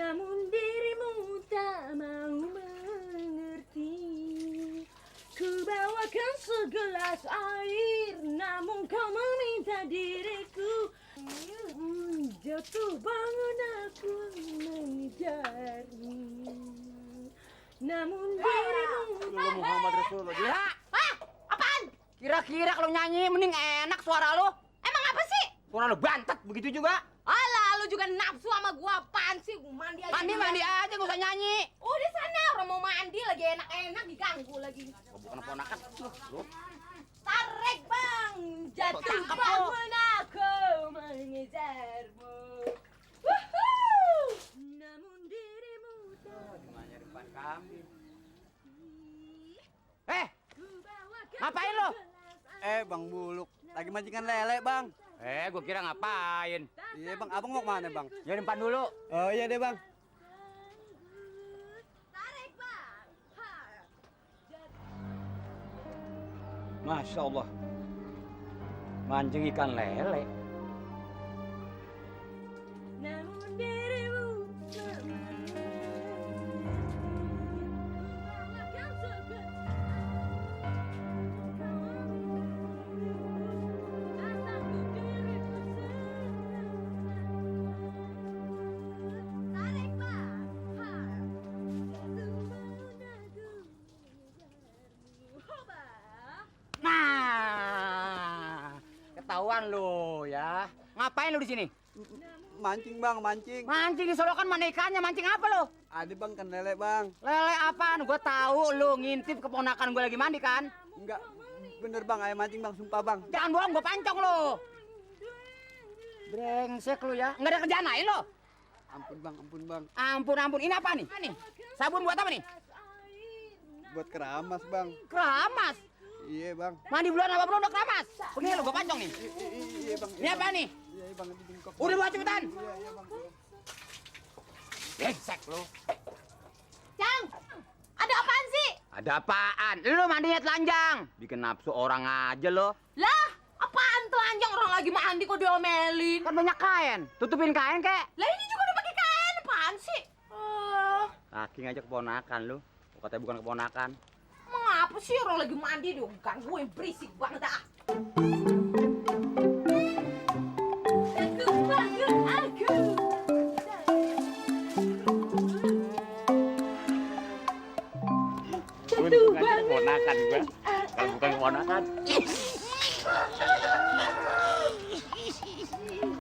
Namun dirimu tak mau mengerti. Ku bawakan segelas air, namun kau meminta diriku. Jatuh bangun aku mengejarmu. Namun dirimu Muhammad Rasulullah. Ya, apaan? Kira-kira kalau nyanyi mending enak suara lo. Emang apa sih? Suara lu bantet begitu juga. Alah, lu juga nafsu sama gua, apaan sih? Mandi aja. Mandi aja, gak usah nyanyi. Oh, di sana orang mau mandi lagi enak-enak diganggu lagi. Bukan ponakan lu. Tarik, Bang. Jatuh bangun aku mengejarmu. Wuhuu. Namun dirimu tak Gimana nyari depan kami? Ngapain lo? Bang Buluk, lagi mancingan lele, Bang. Gua kira ngapain? Iya, Bang. Abang mau kemana, Bang? Ya depan dulu. Oh, iya deh, Bang. tarik, Bang. Ha. Masya Allah. Mancing ikan lele. Namun dirimu tak Nah, ketahuan lo ya. Ngapain lo di sini? Mancing, Bang, mancing. Mancing di Solokan mana ikannya? Mancing apa lo? Ada, Bang, kan lele, Bang. Lele apaan? Gua tahu lo ngintip keponakan gua lagi mandi kan? Enggak. Bener, Bang. Ayo mancing, Bang. Sumpah, Bang. Jangan bohong, gua pancong lo. Brengsek lo ya. Nggak ada kerjaan lain lo. Ampun, Bang. Ampun, Bang. Ampun. Ini apa nih? Sabun buat apa nih? Buat keramas, Bang. Keramas. Iya, Bang. Mandi bulan apa belum udah keramas? Begini lo, gua pancong nih. Iya, Bang. Ini apa nih? Iya, Bang. Di bengkok. Udah buat cepetan. Iya, Bang. Brengsek lo. Cang, ada apaan sih? Ada apaan? Lo mandinya telanjang. Bikin nafsu orang aja lo. Lah, apaan telanjang orang lagi mandi kok diomelin? Kan banyak kain. Tutupin kain kek. Lah ini juga udah pakai kain, apaan sih? Kaki ngajak keponakan lu. Katanya bukan keponakan. Emang apa sih orang lagi mandi dia gangguin berisik banget ah. aku bangun aku. Jatuh banget. Keponakan gua. Kalau bukan keponakan.